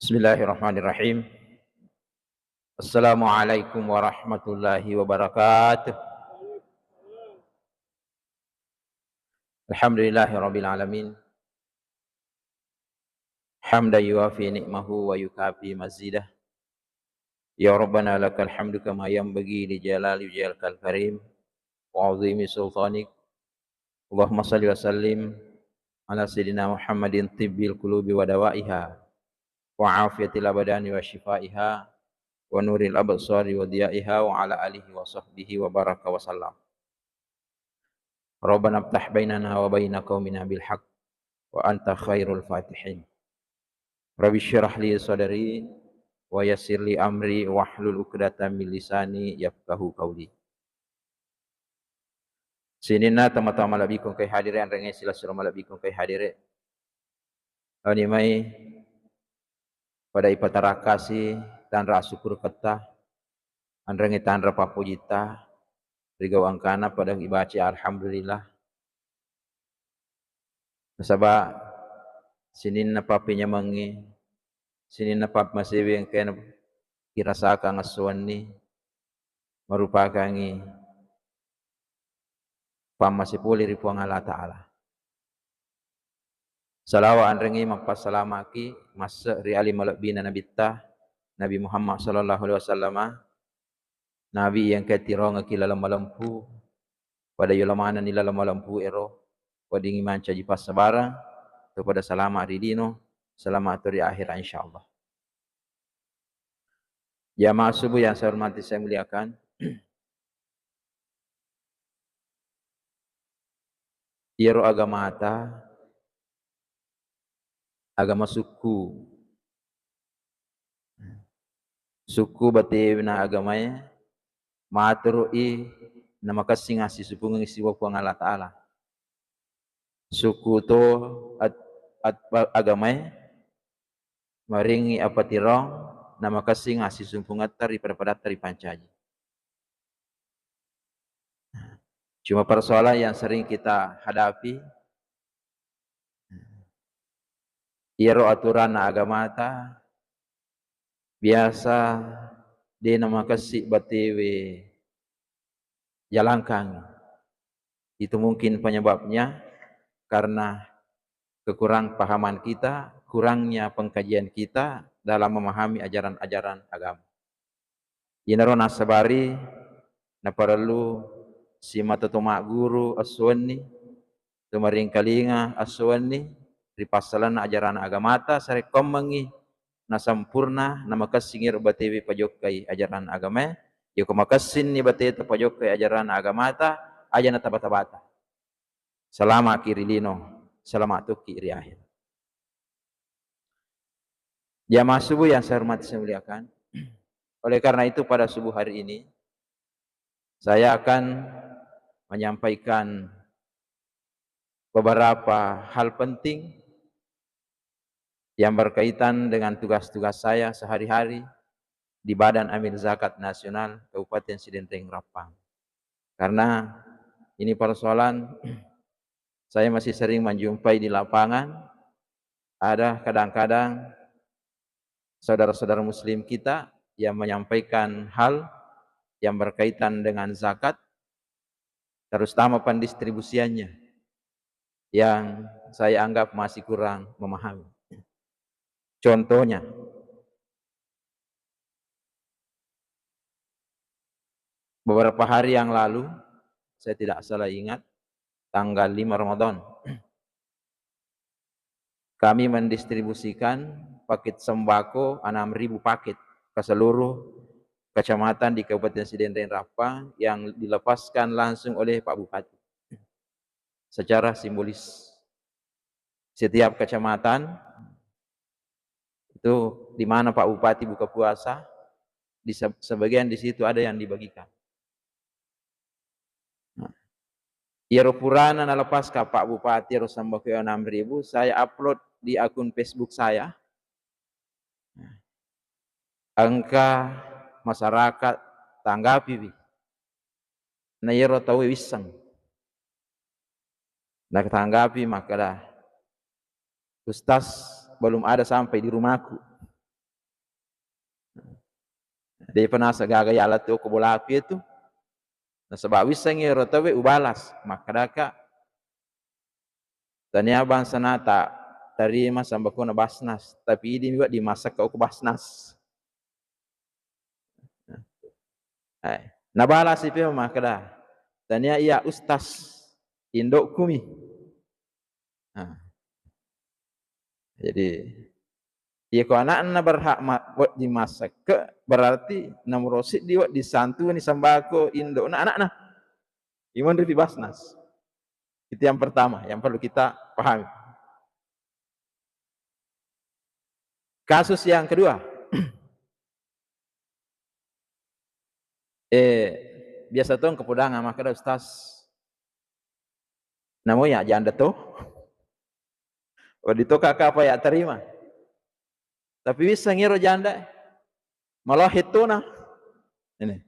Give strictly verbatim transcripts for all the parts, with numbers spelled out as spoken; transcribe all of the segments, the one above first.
Bismillahirrahmanirrahim. Assalamualaikum warahmatullahi wabarakatuh. Alhamdulillahi rabbil alamin. Hamdan yuwafi ni'mahu wa yukafi mazidah. Ya Rabbana lakal hamdu kama yanbaghi li jalali wajhikal karim wa azimi sultanik. Allahumma salli wa sallim ala sayyidina Muhammadin tibbil qulubi wa dawaiha wa afiyatil abdani wa shifaiha wa nuril absari wa diyaiha wa ala alihi wa sahbihi wa baraka wa sallam. Rabbana iftah bainana wa baina qaumina bil haq wa anta khairul fatihin. Rabbi syrah li sadri wa yassir li amri wahlul uqdatam min lisani yafqahu qauli. Sininna tama-tama malebbiku engkae hadire, anrengnge silessureng malebbiku engkae hadire. Oni mai pada ipatarakasi tanra asukkuruketta, anrengnge tanra pappojitta, rigau engkana pada ibaca alhamdulillah. Nasaba sininna pappenyamengnge, sininna papmasewe engkae irasakang esso wenni, marupakangngi pammase pole ri Puang Allah Ta'ala. Salawa anrengnge mappassalamaki masse ri ale malebbina Nabitta, Nabi Muhammad sallallahu alaihi wasallama, Nabi iya engkae tirongekki laleng malempu, pada yola manenni laleng malempu ero, weddingngi mancaji passabareng, to pada salama ri lino, salama to ri akhera insyaallah. Jamaah subuh yang saya hormati, saya muliakan. Iyaro agamata, agama sukku. Sukku batena agamae, maturu'i namakessing assisumpungeng sibawa Puang Allah Ta'ala. Sukku to at-, at-, agamae, maringngi apatirong, namakessing assisumpungetta ri pada-padatta ripancaji. Cuma persoalan yang sering kita hadapi, iyaro aturanna agamata biasa de namakessing batewe jalangkang. Itu mungkin penyebabnya karena kekurang pahaman kita, kurangnya pengkajian kita dalam memahami ajaran-ajaran agama. Iyanaro nassabari naparellu simata to magguru esso wenni, to maringkalinga esso wenni ri passalenna ajaran agamata, sarekkoammengngi nasampurna namakessing iyaro batewe pajokkai ajaran agamae. Yako makessinni bateta pajokkai ajaran agamata, aja nataba-tabata. Salamaki ri lino, salama tokki ri akhir. Jamaah subuh yang saya hormati, saya muliakan. Oleh karena itu, pada subuh hari ini, saya akan menyampaikan beberapa hal penting yang berkaitan dengan tugas-tugas saya sehari-hari di Badan Amil Zakat Nasional Kabupaten Sidenreng Rappang. Karena ini persoalan saya masih sering menjumpai di lapangan, ada kadang-kadang saudara-saudara muslim kita yang menyampaikan hal yang berkaitan dengan zakat, terutama pendistribusiannya yang saya anggap masih kurang memahami. Contohnya, beberapa hari yang lalu, saya tidak salah ingat, tanggal lima Ramadan, kami mendistribusikan paket sembako enam ribu paket ke seluruh kecamatan di Kabupaten Sidenreng Rappang yang dilepaskan langsung oleh Pak Bupati secara simbolis. Setiap kecamatan itu di mana Pak Bupati buka puasa, di se-, sebagian di situ ada yang dibagikan. Nah, iyaro purana nalepas ka Pak Bupati iyaro sembako enam ribu, saya upload di akun Facebook saya. Nah, engka masyarakat tanggapiwi. Na iyaro tauwe wisseng. Natanggapi makkeda, "Ustaz, belum ada sampai di rumahku." De'pa naseng gaga yala tu ko bolaku itu. Nasaba wissengngi ero tauwe ubalas, makkedaka, tania bangsana ta tarima sembakona Basnas, tapi idi mi wedding massakka ko Basnas. Eh, nabalasi pe makkeda, tania iya ustaz, indokku mi. Nah. Jadi, iya ko anakna berhak ma-, wedding massakke, berarti nomoro siddi wedding santuni sembako indokna anakna. Imonri pi Basnas. Itu yang pertama yang perlu kita pahami. Kasus yang kedua, eh, biasa tong kepudangan makkeda, Ustaz, namo ya janda to? Wedding to kaka apa ya terima? Tapi wisseng ero janda, malah hettona. Ini.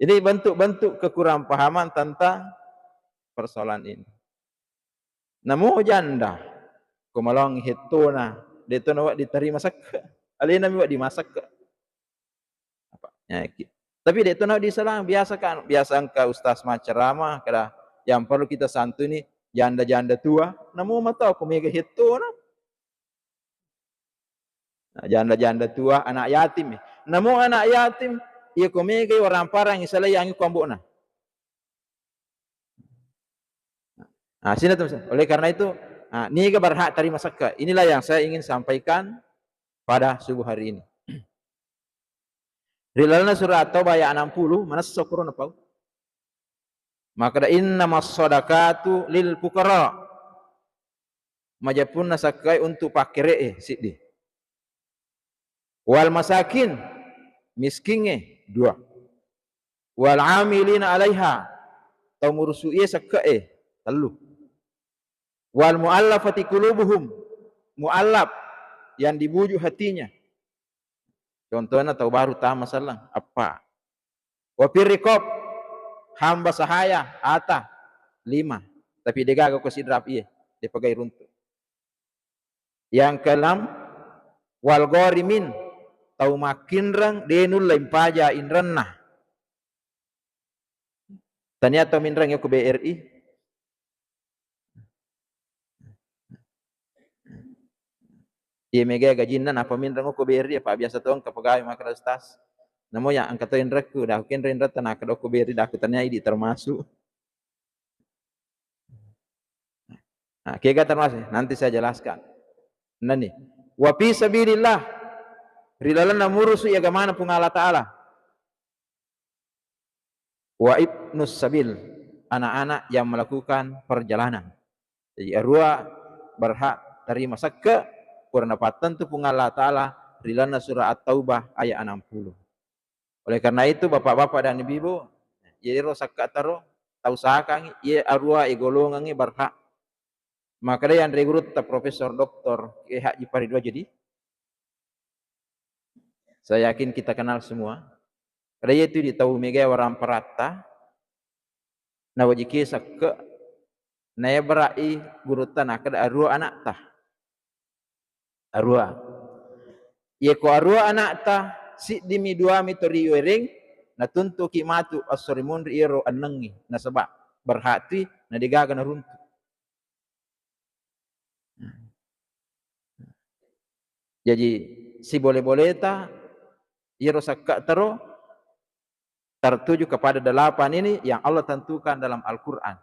Ini bentuk-bentuk kekurang pahaman tentang persoalan ini. Namo janda, ko malong hettona, de to nawa diterima sekke. Alena mi wedding massakke. Apa? Ya, ki-, tapi de to nawa disalang, biasa kan, biasa engka ustaz macceramah, kada yang perlu kita santuni janda-janda tua, namo matau ko mega hettona. Nah, janda-janda tua, anak yatim. Namo anak yatim, iya ko megai waramparang isalai angi ko ambo'na. Nah, sini tuh, oleh karena itu, nah, niga berhak terima sekke. Inilah yang saya ingin sampaikan pada subuh hari ini. Ri lalenna surah At-Taubah ayat enam puluh, manessa kuro napau. Makkeda, "Innamas shadaqatu lil fuqara." Majeppunna sakkae untuk pakkere'e siddi. "Wal masakin," miskingnge, dua. "Wal amilina alaiha," tau murusu'ie sakke'e, tellu. "Wal muallafati qulubuhum," muallaf, yang dibujuk hatinya. Contohnya tau baru tama selleng, eppa. "Wa fir riqab," hamba sahaya, ata, lima. Tapi degaga ko sidrap iye, depagai runtu. Yang keenam, "Wal gharimin," tau makkinreng de nulle mpaja inrenna. Tania tau minreng yoko B R I. Iya mega gajinna napa minreng okko B R I, apa biasa to engka pegawai makkeda, "Ustaz, namo ya engka to inrekku, dah kenre inretta nakkeda okko B R I, dah tania idi termasuk." Nah, kega termasuk, nanti saya jelaskan. Nani, "Wa fi sabilillah," ri lalenna murusu iya agamana Puang Allah Taala. "Wa ibnus sabil," anak-anak yang melakukan perjalanan. Jadi, arua berhak terima sekke, pura napattentu Puang Allah Taala ri lalenna surah At-Taubah ayat enam puluh. Oleh karena itu, bapak-bapak dan ibu-ibu, jadi ro sekke taro, tau sakangi, ye arua, e golongangi berhak. Makkeda yang re gurutta Profesor Doktor Kiai Haji Farid Wajdi, saya yakin kita kenal semua. Kada yetu di tau mega waramparatta, nawajiki sekke, naebara'i gurutta nakkeda arua anakta. Arua. Yeko arua anakta, siddimi duami to riwereng, natuntuki matu esso ri munri iyaro ennengngi, nasaba berhak tui, nadegaga naruntu. Jaji, sibole-boleta, iyaro sekke taro tertuju kepada delapan ini yang Allah tentukan dalam Al-Quran.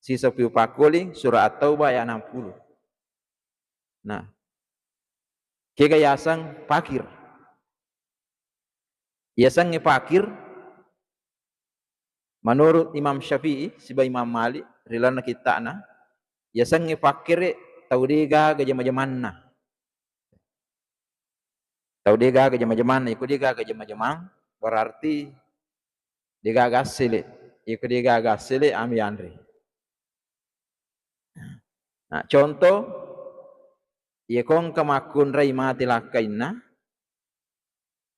Sisa piu pakkuling, surah At-Taubah ayat enam puluh. Nah, kega yaseng pakir. Yasengnge pakir, menurut Imam Syafi'i siba Imam Malik, ri lalenna kitta'na, yasengnge pakkere tau degaga jama-jamanna. Tau degaga jama-jamanna, iko degaga jama-jamang, berarti degaga assele. Iko degaga assele, ami yanre. Nah, contoh, iya ko engka makkunrai mate lakkainna,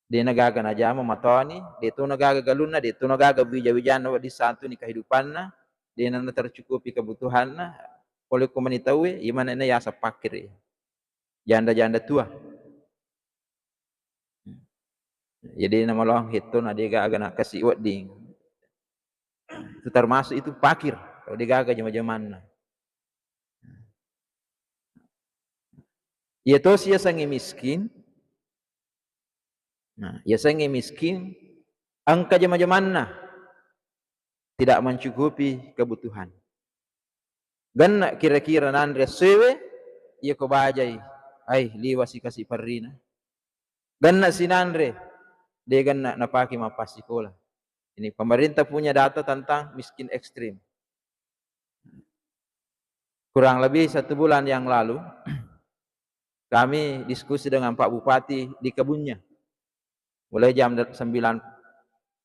de nagaga najama matoani, de to nagaga galunna, de to nagaga wija-wijanna wedding santuni kehidupanna, de na tercukupi kebutuhanna, pole ko mani tauwe, imanenna yaseng pakkere. Janda-janda tua. Jadi namaloang hetto na de gaga na kasi wedding. Itu termasuk itu pakir, kalau de gaga jama-jamanna. Iya tosi yasengnge miskin. Nah, yasengnge miskin, engka jama-jamanna, tidak mencukupi kebutuhan. Genna kira-kira nanre essoewe, iya ko bajai, ai, liwa sikasi perrina. Genna sinanre, de genna napake mappassikola. Ini pemerintah punya data tentang miskin ekstrim. Kurang lebih satu bulan yang lalu, kami diskusi dengan Pak Bupati di kebunnya. Mulai jam sembilan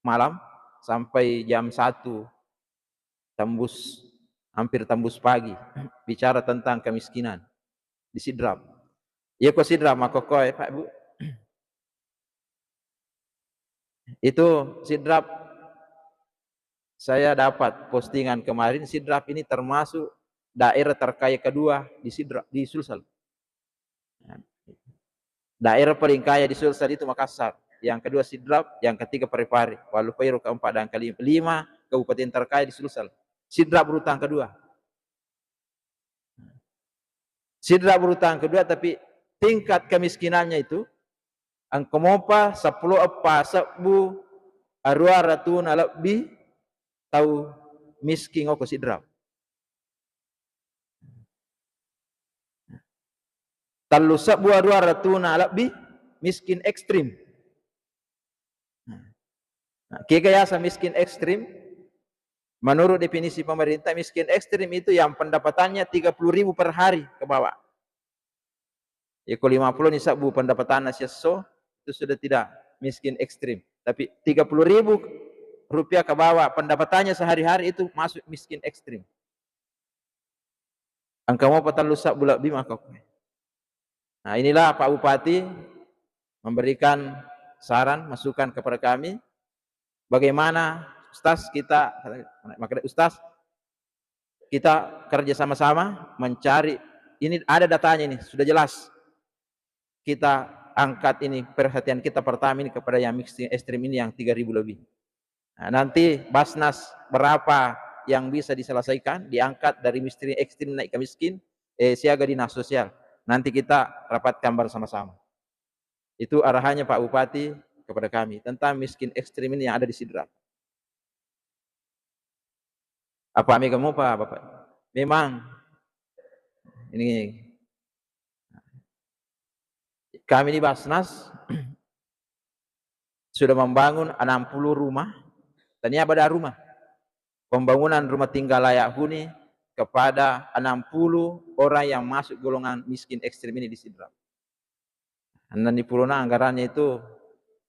malam sampai jam satu tembus, hampir tembus pagi, bicara tentang kemiskinan di Sidrap. Iya ko Sidrap makkokkoe, Pak, Bu. Itu Sidrap, saya dapat postingan kemarin, Sidrap ini termasuk daerah terkaya kedua di Sidrap, di Sulsel. Daerah paling kaya di Sulsel itu Makassar, yang kedua Sidrap, yang ketiga Parepare, Walupairo keempat dan kelima. Lima kabupaten terkaya di Sulsel. Sidrap urutan kedua. Sidrap urutan kedua, tapi tingkat kemiskinannya itu engka mopa seppulo eppa sebbu aruwa ratuna lebbi tau miskin okko Sidrap. Tellu sebbu aruwa ratuna lebbi miskin ekstrim. Nah, kega yaseng miskin ekstrim? Menurut definisi pemerintah, miskin ekstrim itu yang pendapatannya tiga puluh ribu per hari ke bawah. Ya, ko lima puluh ni sebbu pendapatanna siesso, itu sudah tidak miskin ekstrim. Tapi tiga puluh ribu rupiah ke bawah pendapatannya sehari-hari, itu masuk miskin ekstrim. Engka mopa tellu sebbu lebbi makkokkoe. Nah, inilah Pak Bupati memberikan saran, masukan kepada kami, bagaimana Ustaz kita, maka Ustaz, kita kerja sama-sama mencari, ini ada datanya ini, sudah jelas. Kita angkat ini, perhatian kita pertama ini kepada yang miskin ekstrim ini, yang tiga ribu lebih. Nah, nanti Basnas berapa yang bisa diselesaikan, diangkat dari miskin ekstrim naik ke miskin, eh, siaga dinas sosial. Nanti kita rapatkan bersama-sama. Itu arahannya Pak Bupati kepada kami tentang miskin ekstrim ini yang ada di Sidrap. Apa mega mopa, Bapak? Memang ini kami di Basnas sudah membangun enam puluh rumah, tania pada rumah. Pembangunan rumah tinggal layak huni kepada enam puluh orang yang masuk golongan miskin ekstrim ini di Sidrap. Enneng pulona anggarannya itu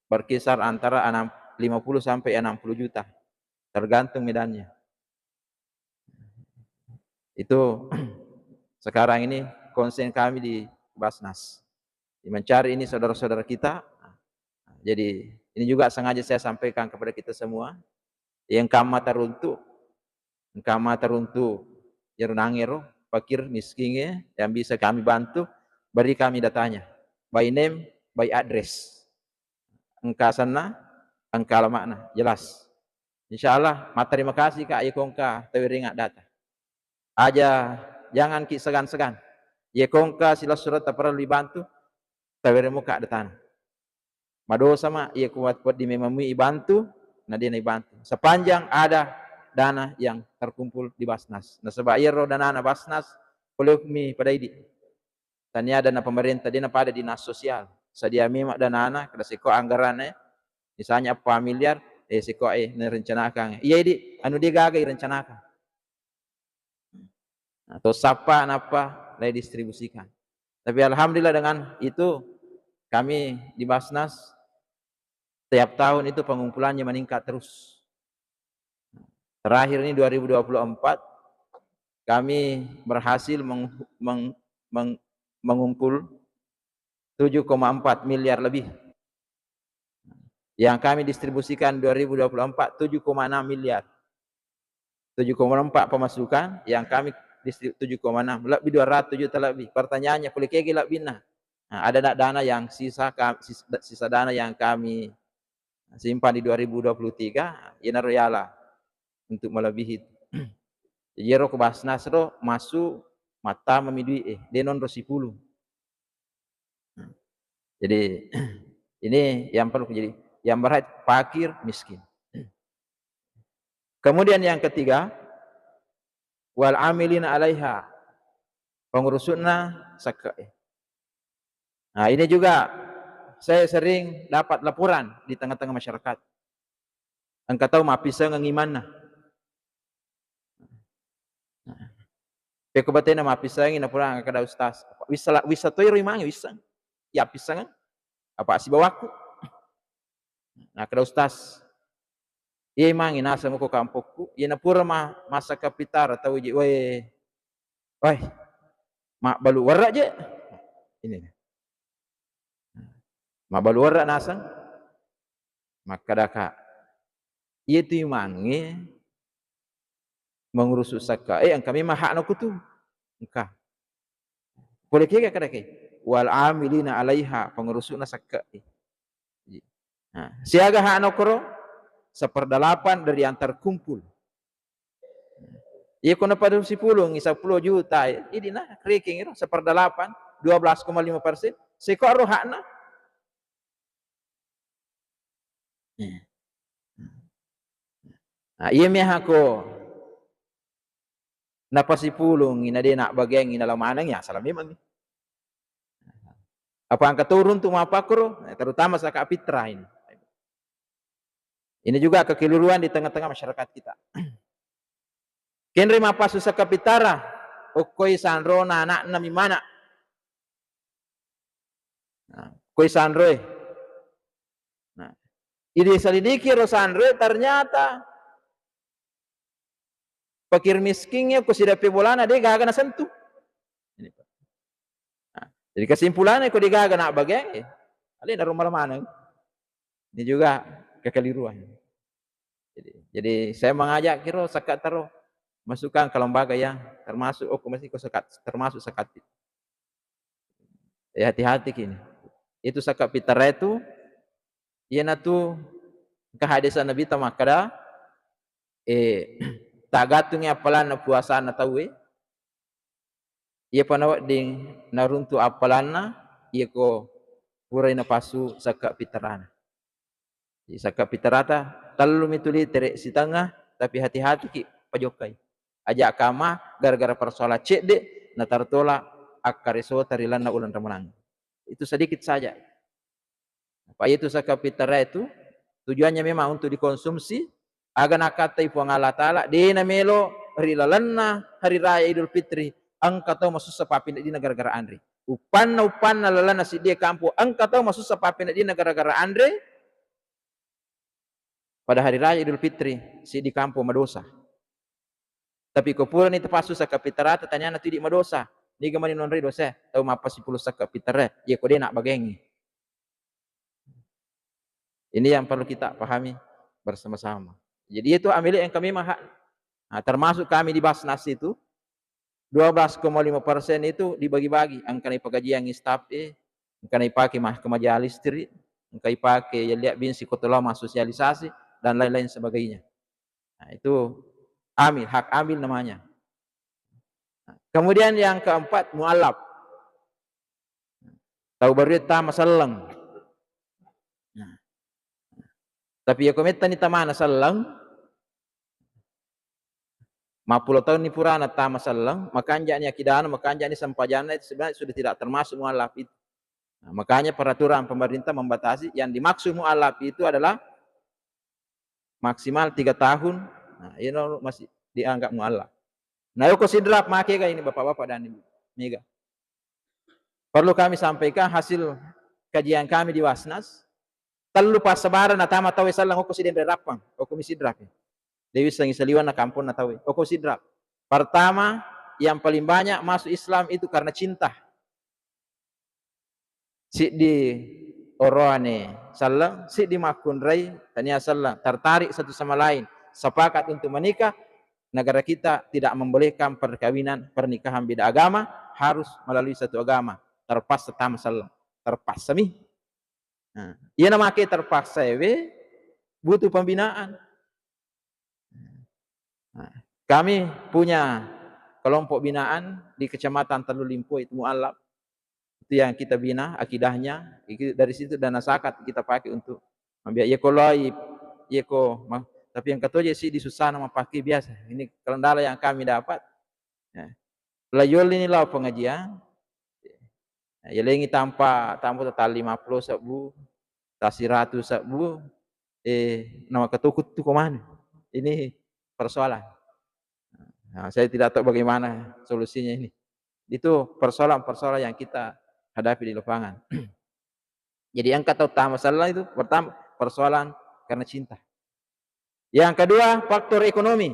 berkisar antara enam, lima puluh sampai enam puluh juta, tergantung medannya. Itu sekarang ini konsen kami di Basnas, di mencari ini saudara-saudara kita. Jadi ini juga sengaja saya sampaikan kepada kita semua, yang kamma teruntuk, engka mata runtu iyaro nangngero, fakir miskingnge yang bisa kami bantu, beri kami datanya, by name, by address, engka asenna, engka alama'na, jelas. Insya Allah, matterima kasih, Kak, iya ko engka tawerengeng data. Aja, jangan ki segan-segan. Iya ko engka silessuretta parellu dibantu, tawereng mo, Kak, datana. Madosa, Mak, iya ku wedding memang mui ibantu, na de'na ibantu. Sepanjang ada dana yang terkumpul di Basnas. Nasaba iyaro danana Basnas, pole mi pada idi. Tania dana pemerintah, de'na pada dinas sosial. Sadia memang danana, kada seko anggaranna, misalnya empat miliar, eh, seko, eh, narencanakan. Iya idi, anu de gaga irencanakan. Nah, to sappa nappa lai distribusikan. Tapi alhamdulillah dengan itu kami di Basnas tiap tahun itu pengumpulannya meningkat terus. Terakhir ini dua ribu dua puluh empat kami berhasil meng-, meng-, meng-, mengumpul tujuh koma empat miliar lebih. Yang kami distribusikan dua ribu dua puluh empat, tujuh koma enam miliar. Tujuh koma empat pemasukan, yang kami distrib-, tujuh koma enam, lebih dua ratus juta lebih. Pertanyaannya, pole kegi lebbinna? Nah, ada nak dana yang sisa ka-, sis-, sisa dana yang kami Simpan di dua ribu dua puluh tiga, iyanaro yala untuk melebihi. Jadi iyaro ko Basnas ro masuk mattama mi duit e, de nonro sipulung. Jadi ini yang perlu, jadi yang berat fakir miskin. Kemudian yang ketiga, wal amilina alaiha, pengurusunna sakka. Nah, ini juga saya sering dapat laporan di tengah-tengah masyarakat. Engka tau mappisengeng imanna. Pekko batena mappisengi, napura kada ustaz. Wissa, wissa toi ro imangi wisseng. Ya pissengeng. Apa sibawaku? Nah, kada ustaz. Iya imangi naseng ko kampokku. Iya napura ma, masa kapitara tau je. Woi. Woi. Mabbalu warra je. Ini. Mabbalu warra naseng. Makkadaka, iya tu imangnge mengurusu sakka e, engka memang hakna kutu. Engka. Pole kega kada ke? Wal amilina alaiha, pengurusu'na sakka e. Nah, siaga hakna koro? Seperdelapan dari yang terkumpul. Iya ko napada sipulung, sepuluh juta, idi na, rekeng iro, seperdelapan, dua belas koma lima persen, seko ro hakna. Nah, iya miha ko napasipulung ina de nabbageang ina la maneng, ya salah memang. Apa engka turun tu mappakkoro, terutama zakat fitrah ini. Ini juga kekeliruan di tengah-tengah masyarakat kita. Kenre mappasu zakat fitrah, okkoi sanrona anakna mi mana. Nah, koi sanroe. Nah, idi selidiki ro sanroe, ternyata fakir miskin ya ko sidape bolana de gaga nasentuh. Ini, Pak. Nah, jadi kesimpulannya ko de gaga nabbageang, eh, alena ro mala maneng. Ini juga kekeliruan. Jadi, jadi saya mengajak kiro zakat taro masukkan ke lembaga yang termasuk, oh, masih ko zakat, termasuk zakat. Eh, hati-hati kini. Itu zakat fitrah itu, iyanatu engka hadis Nabi ta makkada, eh, tagattungi appalanna puasanna tauwe, iya pa nawedding naruntu appalanna, iya ko purai napasu zakat fitrahna. Jadi, zakat fitrata tellu mi tu litere sitengnga, tapi hati-hati ki pajokkai. Aja kama gara-gara persoalan cedde, natartola akkaresota ri lalenna uleng ramalang. Itu sedikit saja. Apa itu zakat fitrah itu tujuannya memang untuk dikonsumsi, aga nakattai Puang Allah Ta'ala, de namelo ri lalenna hari raya Idul Fitri, engka tau masussa papinneddinna gara-gara anre. Uppanna, uppanna lalenna siddie kampo, engka tau masussa papinneddinna gara-gara anre, pada hari raya Idul Fitri, siddi kampo madosa. Tapi ko purani tapasu zakat fitrata, taniana tu idi madosa. Niga mani nonroi dosa? Tau mappasipulung zakat fitrah, iya ko de nabbageangi. Ini yang perlu kita pahami bersama-sama. Jadi itu ambil yang kami maha, nah, termasuk kami di Basnas itu, dua belas koma lima persen itu dibagi-bagi. Engka naipakajiangi staf e, engka naipake ma-, ke majalis tri, engka ipake ya lihat bin sikotolama sosialisasi, dan lain-lain sebagainya. Nah, itu amil, hak amil namanya. Nah, kemudian yang keempat, mualaf. Tau baru tama selleng. Nah. Tapi iya ko mettani tamana selleng, mappulo taunni purana tama selleng, makanja'ni akidana, makanja'ni sempajanna, itu sebenarnya sudah tidak termasuk mualaf itu. Nah, makanya peraturan pemerintah membatasi, yang dimaksud mualaf itu adalah maksimal tiga tahun, nah, ino masih dianggap mualaf. Nah, oko sidrap make ga ini, Bapak-bapak dan Ibu, mega. Perlu kami sampaikan hasil kajian kami di Basnas, tellu passabaran natama tauwe selleng oko sidenre rappang, oko mi sidrap. De wissengi saliwanna kamponna tauwe, oko sidrap. Pertama, yang paling banyak masuk Islam itu karena cinta. Siddi oroane selleng, siddi makkunrai tania selleng, tertarik satu sama lain, sepakat untuk menikah, negara kita tidak membolehkan perkawinan, pernikahan beda agama, harus melalui satu agama. Terpaksa tama selleng, terpaksa mi. Nah, iya namake terpaksa ewe, butuh pembinaan. Nah, kami punya kelompok binaan di Kecamatan Tellu Limpoi, itu mualaf. Itu yang kita bina akidahnya. Itu dari situ dana zakat kita pakai untuk ambil. Iya ko loi, iya ko ma-, tapi yang katoje sih di susana mapake biasa. Ini kendala yang kami dapat. Ya. Layol ini lao pengajian. Ya, lengi tampa, tampa total lima puluh sebbu, ta siratu sebbu, eh, nama ketukut tu komani. Ini persoalan. Nah, saya tidak tahu bagaimana solusinya ini. Itu persoalan-persoalan yang kita hadapi di lapangan. Jadi engka tau tama sellang itu, pertama, persoalan karena cinta. Yang kedua, faktor ekonomi.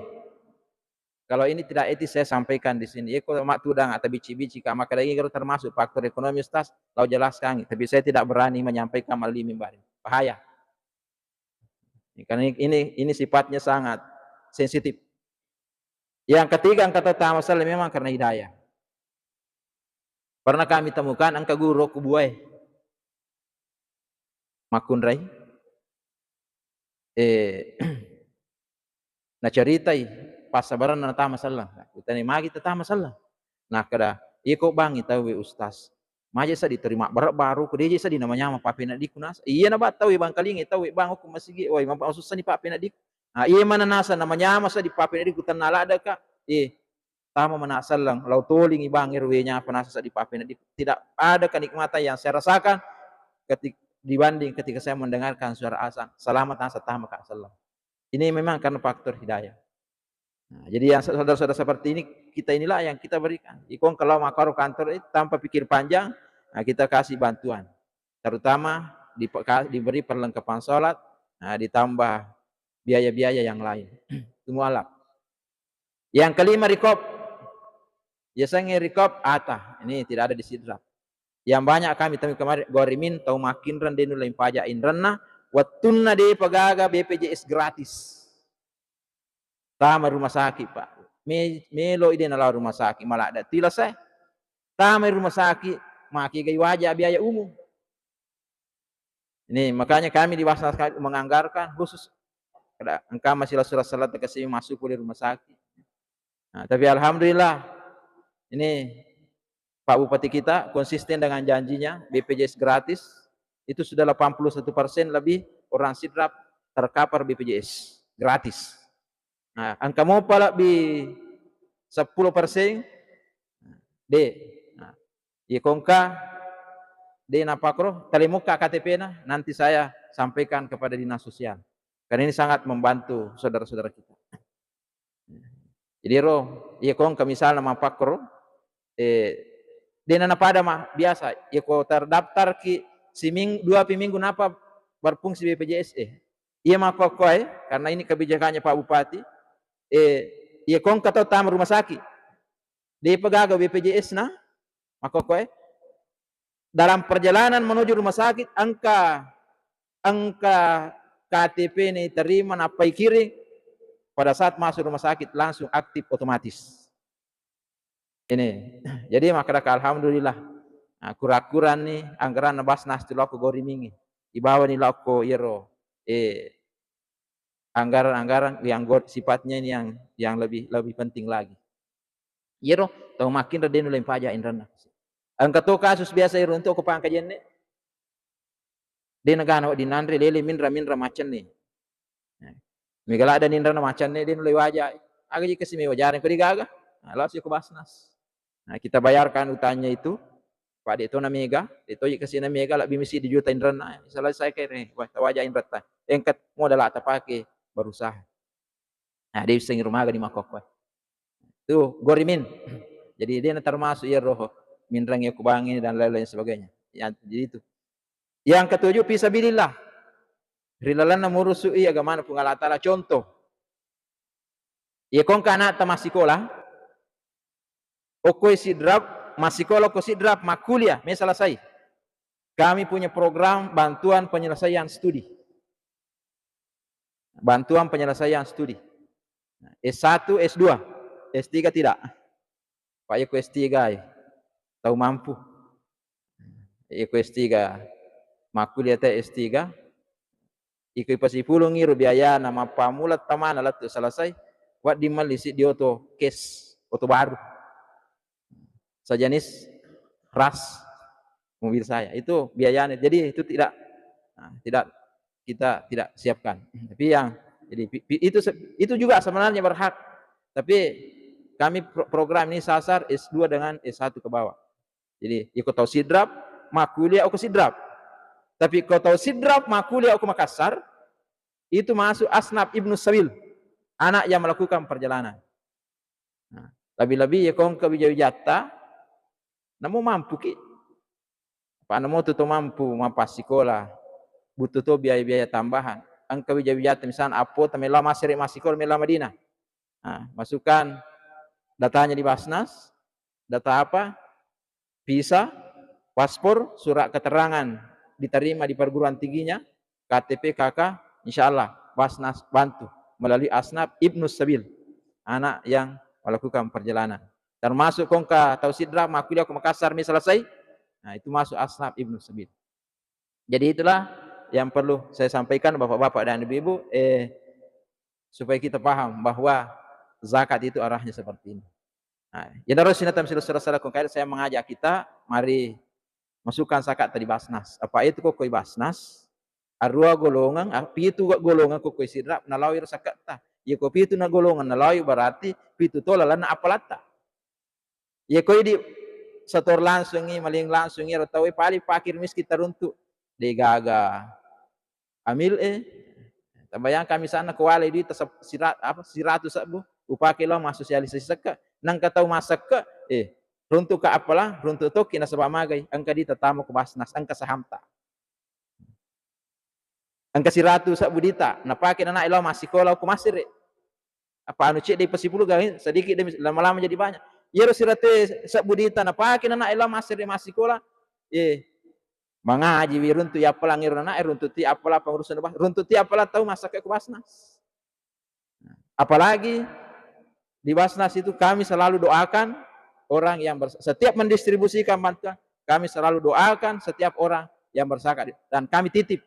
Kalau ini tidak etis saya sampaikan di sini. Iko mak tudang atau bici-bici ka, maka daging itu termasuk faktor ekonomi, Ustaz. Lau jelaskan, tapi saya tidak berani menyampaikan melalui mimbar. Bahaya. Karena ini, ini, ini sifatnya sangat sensitif. Yang ketiga, engka tau tama sellang memang karena hidayah. Pernah kami temukan engka guru ku buai makkunrai, eh, naceritai passabaranna natama sellang. Utani magi tatama sellang. Nakkeda, "Iko bangi tauwe, Ustaz. Maje sadi terima barak baru ku deje sadi namanyama papenaddiku nasa." Iya na ba tauwe bangkalinge tauwe bang ku masigi, "Oi, masussani papenaddiku." Nah, iya mana nasa namanyama sadi papenaddiku tenna ladaka. Eh, tama mana sellang, lau tolingi bang ero we nyapa nasa sadi papenaddiku. Tidak ada kenikmatan yang saya rasakan ketik-, dibanding ketika saya mendengarkan suara azan. Selamat nasa tama ka sellang. Ini memang karena faktor hidayah. Nah, jadi yang saudara-saudara seperti ini, kita inilah yang kita berikan. Ikon kalau makaro kantor itu tanpa pikir panjang, nah, kita kasih bantuan. Terutama dipe-, ka-, diberi perlengkapan sholat, nah, ditambah biaya-biaya yang lain. Itu mualaf. Yang kelima, rikop. Yasengnge rikop ata. Ini tidak ada di Sidrap. Yang banyak kami temui kemarin, gorimin tau makkinreng de nulle paja inrenna, wettunna depa gaga B P J S gratis. Tama rumah sakit, Pak. Me-, melo ide nalao rumah sakit, malah ada tilas, eh. Tama rumah sakit, maki gai waja biaya umum. Ini makanya kami di Basnas kami menganggarkan khusus kada engka masih surat salat kasih masuk di rumah sakit. Nah, tapi alhamdulillah ini Pak Bupati kita konsisten dengan janjinya, B P J S gratis. Itu sudah delapan puluh satu persen lebih orang Sidrap tercover B P J S gratis. Nah, engka mopa lebbi seppulo persen, de. Nah, iya ko engka de napakkoro, talemokka K T P-na, nanti saya sampaikan kepada dinas sosial. Karena ini sangat membantu saudara-saudara kita. Jadi ro, iya ko engka misalna mapakkoro, eh, de nanapada ma, biasa, iya ko terdaftar ki siming-, dua pi minggu napa berfungsi B P J S, eh. Iya makkokkoe, karena ini kebijakannya Pak Bupati, eh, iya ko engka tau tama rumah sakit, depa gaga B P J S-na, makkokkoe, dalam perjalanan menuju rumah sakit, engka, engka K T P-na iterima, nappa ikiring, pada saat masuk rumah sakit langsung aktif otomatis. Ini, jadi makkadaka alhamdulillah. Nah, kura-kura ni anggaranna Basnas tu lokko gorimingi. Ibawani lokko iyaro, eh, anggaran-anggaran yang gor-, sifatnya ini yang, yang lebih, lebih penting lagi. Iyaro tau makkinreng de nulle paja inrenna. Engka to kasus biasa iyaro untuk ko pangkajenne. De nagana wedding nanre, lele minra-minra macenne. Nah, mega ladda ninrana macenne, de nulle waja. Aga ji kasi mewa jareng ko degaga. Nah, lao si ko Basnas. Nah, kita bayarkan utangnya itu. Pak de tona mega, de toji kasina mega, lebbi misi di juta inrenna. Selesai kere, wah, tawaja inretta. Engkat modal tak pakai berusaha. Nah, de bisa ngirumaga di makkokkoe. Tuh, gorimin. Jadi de na termasuk iyaro minreng ya kubangi dan lain-lain sebagainya. Ya, jadi itu. Yang ketujuh, fisabilillah. Ri lalenna murusui agamana Puang Allah Taala. Contoh, iya ko engka anakta massikola, okko Sidrap, massikola okko Sidrap, makkuliah, me selesai. Kami punya program bantuan penyelesaian studi. Bantuan penyelesaian studi. S satu, S dua, S tiga tidak. Pak, iya ko S tiga ai, tau mampu. Iya ko S tiga, makkuliah te S tiga, Iko ipasipulung iro biayana mappammula tamana lettu selesai, wedding melli siddi oto cash, oto baru. Sejenis ras mobil saya. Itu biayanya. Jadi itu tidak, nah, tidak, kita tidak siapkan. Tapi yang jadi pi-, pi-, itu se-, itu juga sebenarnya berhak. Tapi kami pro-, program ini sasar S dua dengan S satu ke bawah. Jadi, iko tau Sidrap, makkuliah ko Sidrap. Tapi ko tau Sidrap, makkuliah ko Makassar, itu masuk asnaf Ibnu Sabil, anak yang melakukan perjalanan. Nah, lebih-lebih ya ko engka wija-wijatta, namo mampu ki. Apa namo tu to mampu mapassikola, butuh to biaya-biaya tambahan. Engka wija-wijatta, misalnya, appo ta melo masiri massikola, melo Madinah. Nah, masukkan datanya di Basnas, data apa? Visa, paspor, surat keterangan diterima di perguruan tingginya, K T P, K K, insya Allah Basnas bantu melalui asnaf Ibnu Sabil, anak yang melakukan perjalanan. Termasuk ko engka tau Sidrap makkuliah ko Makassar mi selesai, nah, itu masuk asnaf Ibnu Sabil. Jadi itulah yang perlu saya sampaikan, Bapak-bapak dan Ibu-ibu, eh, supaya kita paham bahwa zakat itu arahnya seperti ini. Nah, yenaro sininna tamasilu sala-sala ko kaida saya mengajak kita, mari masukkan zakat tadi Basnas. Apa itu ko koi Basnas? Arua golongan, ah, pitu golongan ko koi Sidrap nalao iro zakat ta. Iya ko pitu na golongan nalao, berarti pitu to lalenna apalatta. Iya ko idi setor langsungi, maling langsungi ro tau, paling fakir miskin taruntu. De gaga amil e. Tabayangkan misalna ko wale duit sep-, sira-, apa, siratu sebbu, upake lao massosialisasi sekka. Nangka tau massekka, eh, runtu ka apala, runtu tokki nasaba magai, engka di tatamu ko Basnas, engka sahamta. Engka siratu sebbu dita, napake nana lao massikola ko Masiri. Apa anu cedde pasipulung gawe sedikit demi lama-lama jadi banyak. Iyaro siratu sebbu dita napake nana lao Masiri massikola. Eh, mangaji wi runtu i appalang iro nana, eh, runtu ti appala pengurusan Bas-, runtu ti appala tau masakka ko Basnas. Apalagi di Basnas itu kami selalu doakan orang yang bers-, setiap mendistribusikan bantuan, kami selalu doakan setiap orang yang berzakat dan kami titip.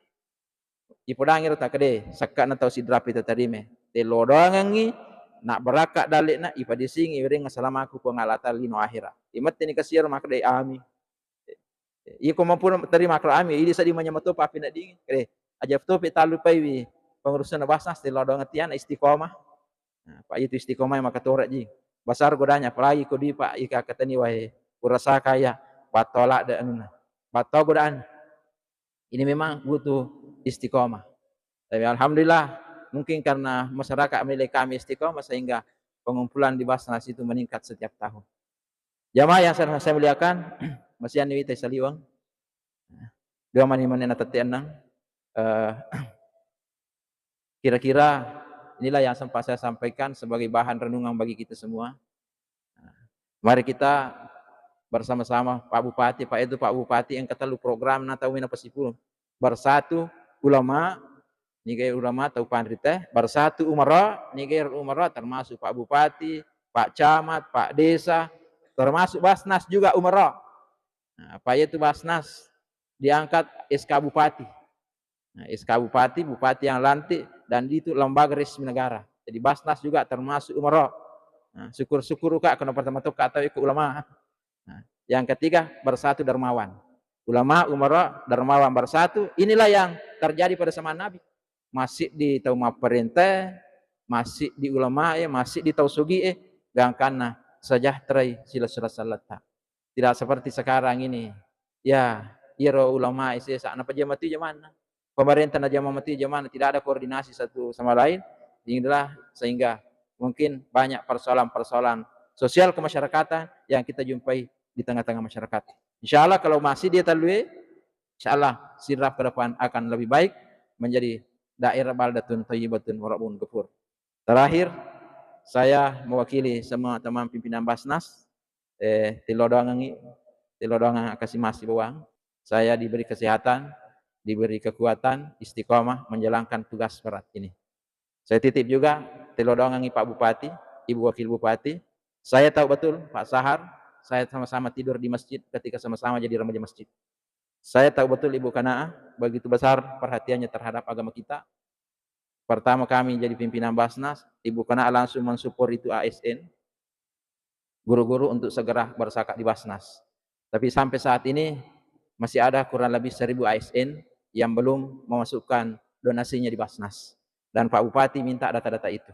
Ipodangiro takkeda, sakka'na tau Sidrap ita tarime. Tello doangengngi, nabbarakka dalle'na, ipadesingi wiring asalamaku Puang Allah Taala lino akhera. Imetteni kasiaro makkeda, amin. Iko mampuna terima makro ami, idi seddi manyamatopa api neddingi. Kede, aja topi talupaiwi pengurusan Basnas, tello doang tiana istiqomah. Nah, Pak, itu istiqomah yang makatora ji. Besar godanya, apalagi ko di Pak, ika katani wae, urasa kaya, bato ladde anuna. Bato godaan. Ini memang butuh istiqomah. Tapi alhamdulillah, mungkin karena masyarakat menilai kami istiqomah sehingga pengumpulan di Basnas itu meningkat setiap tahun. Jamaah yang saya, saya muliakan, masih ani wita saliweng. Dua mani mani na tette enneng. Eh, kira-kira inilah yang sempat saya sampaikan sebagai bahan renungan bagi kita semua. Mari kita bersama-sama, Pak Bupati, Pak, itu Pak Bupati engka tellu program na tau mina pasipulung. Bersatu ulama, niga ulama tau panrita, bersatu umara, niga umara termasuk Pak Bupati, Pak Camat, Pak Desa, termasuk Basnas juga umara. Nah, apa itu Basnas diangkat S K Bupati. Nah, S K Bupati, Bupati yang lantik, dan itu lembaga resmi negara. Jadi Basnas juga termasuk umara. Nah, syukur-syukur ka kena pertama tu ka tau ikut ulama. Nah, yang ketiga, bersatu dermawan. Ulama, umara, dermawan bersatu. Inilah yang terjadi pada zaman Nabi. Masih di tau mapparenta, masih di ulama, eh, masih di tau sugi, eh, gangkanna sejahtera sila-sila salata. Tidak seperti sekarang ini. Ya, iyaro ulama sesa napajama tu jamanna. Pemerintah najama mati jamanna, tidak ada koordinasi satu sama lain. Inilah sehingga mungkin banyak persoalan-persoalan sosial kemasyarakatan yang kita jumpai di tengah-tengah masyarakat. Insya Allah kalau masih dia talue, insya Allah Sidrap ke depan akan lebih baik menjadi daerah baldatun thayyibatun wa rabbun ghafur. Terakhir, saya mewakili semua teman pimpinan Basnas, eh, tillo doangengngi, tillo doangeng akasi masi bawang. Saya diberi kesehatan, diberi kekuatan, istiqomah menjalankan tugas berat ini. Saya titip juga tillo doangengngi Pak Bupati, Ibu Wakil Bupati. Saya tahu betul Pak Sahar, saya sama-sama tidur di masjid ketika sama-sama jadi remaja masjid. Saya tahu betul Ibu Kanaa begitu besar perhatiannya terhadap agama kita. pertama kami jadi pimpinan Basnas, Ibu Kena langsung mensupport itu A S N, guru-guru untuk segera berzakat di Basnas. Tapi sampai saat ini masih ada kurang lebih seribu A S N yang belum memasukkan donasinya di Basnas. Dan Pak Bupati minta data-data itu.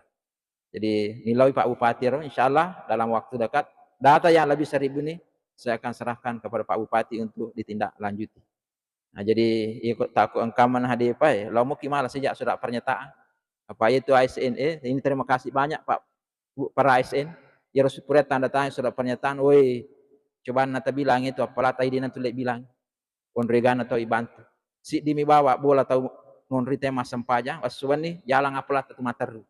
Jadi, nilaui Pak Bupati ro, insya Allah dalam waktu dekat, data yang lebih seribu ini saya akan serahkan kepada Pak Bupati untuk ditindaklanjuti. Nah, jadi, iko tako engka maneng hadepa, eh, lao muki mala sejak surat pernyataan. Apa itu A S N, eh, ini terima kasih banyak, Pak, Bu, para A S N. Iyaro supaya tanda tangan surat pernyataan, woi, coba na tabilang itu, apala taidi nanti bilang. Onroi egana tau ibantu. Siddimi bawa bola tau ngonri te massempajang, wassuwenni jalang apalatta tu matteru.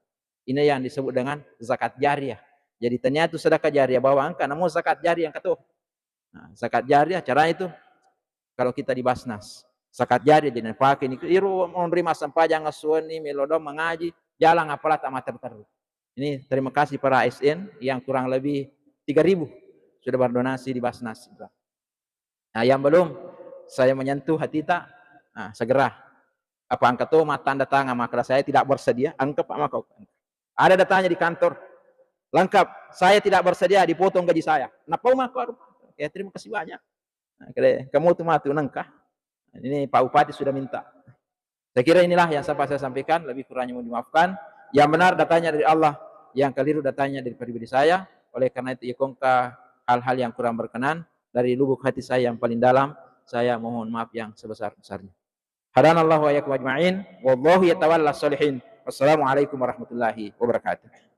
Ini yang disebut dengan zakat jariah. Jadi, tania tu sedekah jariah bawa engka, namo zakat jariah engka to. Nah, zakat jariah caranya itu kalau kita di Basnas. Zakat jariah jadi napake ni, iro monri massempajang, wassuwenni melo dong mangaji, jalang apalatta matteru-teru. Ini terima kasih para A S N yang kurang lebih tiga ribu sudah berdonasi di Basnas. Nah, yang belum saya menyentuh hatita, nah, segera. Apa engka to mattanda tangan, maka saya tidak bersedia, engka, Pak, maka ada datanya di kantor. Lengkap, saya tidak bersedia, dipotong gaji saya. Napau maka, ya, terima kasih banyak. Nah, kere, kamu tu matu nengka. Ini Pak Bupati sudah minta. Saya kira inilah yang sempat saya sampaikan, lebih kurangnya mohon dimaafkan. Yang benar datanya dari Allah, yang keliru datanya dari pribadi saya. Oleh karena itu, ikongka hal-hal yang kurang berkenan dari lubuk hati saya yang paling dalam, saya mohon maaf yang sebesar-besarnya. Hadanallahu wa iyyakum ajma'in, wallahu yatawalla sholihin. Wassalamualaikum warahmatullahi wabarakatuh.